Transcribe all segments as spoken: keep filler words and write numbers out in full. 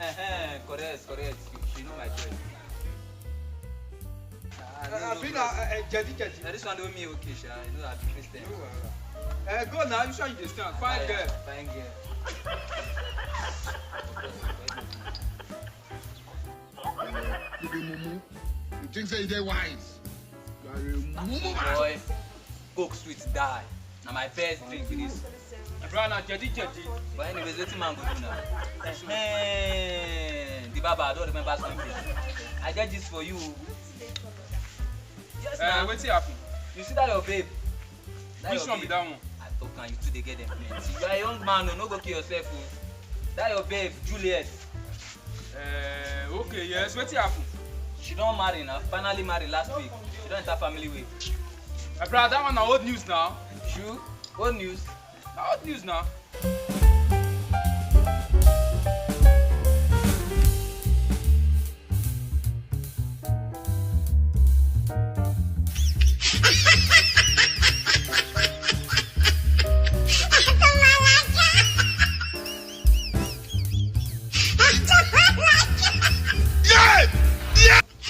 Eh, eh, correct, correct. You, you know my choice. Ah, no, no, abi na, bros. Eh, eh, jedi, jedi. Na this one do me okay, sha. You know, I be Christian. No wahala. Eh, go now. You sure you dey stand? Fine girl. Fine girl. You be mumu. You think say you dey wise? You are a mumu man. Boy, Coke sweet die. Na my first drink be this. Bro, na jedi jedi. But anyways, wetin man go do now? Hey, the baba, I don remember something. I get this for you. Yes, eh, now. Wetin happen? You see that your babe? That your babe? Which one be that one? I talk am, you too dey get dem plenty. You are a young man o, no go kill yourself o. That your babe, Juliet. Eh, okay, yes. Wetin happen? She don marry now. Finally married last week. She don enter family way. My brother, that one na old news now. True? Old news? Na old news now.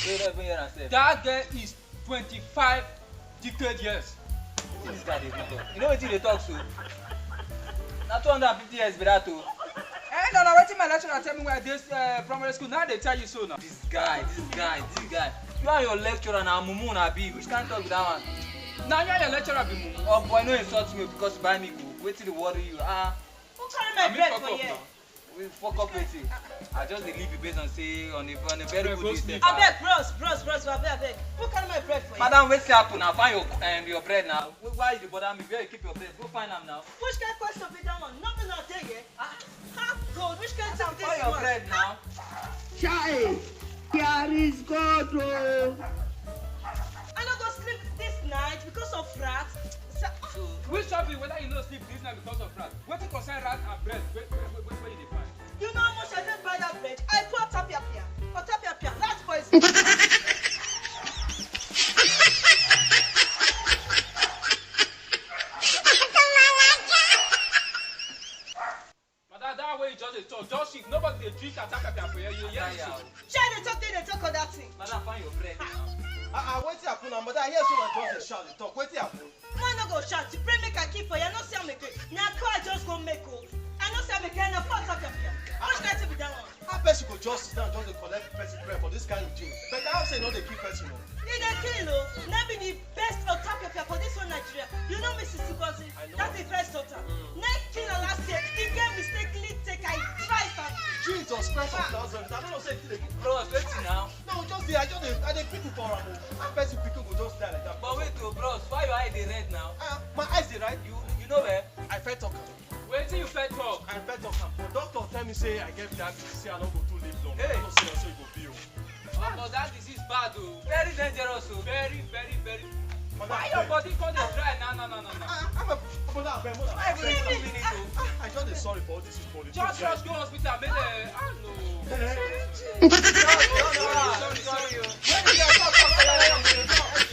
Wey you no even hear am sef. That girl is twenty-five decade years. Wetin this guy dey even talk? You know wetin he dey talk so? Na two hundred and fifty years be that o. Eh, no, na wetin my lecturer tell me when I dey, eh, primary school. Now they tell you so now. This guy, this guy, this guy. You and your lecturer na mumu na be. Which kind talk be that one? Na you and your lecturer be mumu. Oh boy, no insult me because you buy me Coke. Wetin dey worry you? Ah. Who carry my bread for here? We fuck up wetin? I just dey leave you based on say on a, on a very good day. Abeg, bros, bros, bros, abeg, abeg. Who carry my bread for here? Madam, wetin happen now? Find your, um, your bread now. Wh-, why you dey bother me? Where you keep your bread? Go find am now. Which kind question be that one? Nothing na dey here. Ah, ah, God, which kind thing be this one? Find your bread now. Chai, there is God o. I no go sleep this night because of rat. So, which of you, whether you no sleep this night because of rat? Wetin concern rat and bread wey, wey, wey, wey, wey you dey find? You know how much I take buy that bread? I pour tapia pia. For tapia pia, rat poison. Madam, that way you just dey talk, just shift. Nobody dey drink and tapia pia for here. You hear me so? Shey dey talk, dey talk other thing. Madam, find your bread now. Ah, ah, wetin happen now? Madam, I hear say una just dey shout, dey talk. Wetin happen? Man no go shout. You pray make I keep for you. I no see am again. Na call I just go make o. I no see am again. Na for talk am here. Which kind thing be that one? How person go just sit down, just dey collect person bread for this kind of thing? But I say no dey kill person o. E dey kill o. Na be the best otakpepia for this whole Nigeria. You know Missus Ngozi? I know. That's the first daughter. Mm. Na kill her last year. He get mistakenly take her. He try am. Jesus Christ of Nazareth. I don't know say you dey kill. Bros, wetin now? No, just dey, I just dey, I dey quick for am o. How person pikin go just die like that? But wait o, bros, why your eye dey red now? Ah, my eyes dey red. You, you know where? I first talk am. Wetin you first talk? I first talk am. But doctor tell me say I get diabetes, say I no go too live long. Hey. I no say na so e go be o. Omo, that disease bad o. Very dangerous o. Very, very, very. Why your body come dey dry now, now, now, now, now? Ah, I'm a, I'm a, I'm a, why even two minutes o? Ah, I just dey sorry for all this. Just rush go hospital, make dem, ah, no. Sorry, sorry, sorry, sorry o. When you dey talk, talk, talk, talk, talk.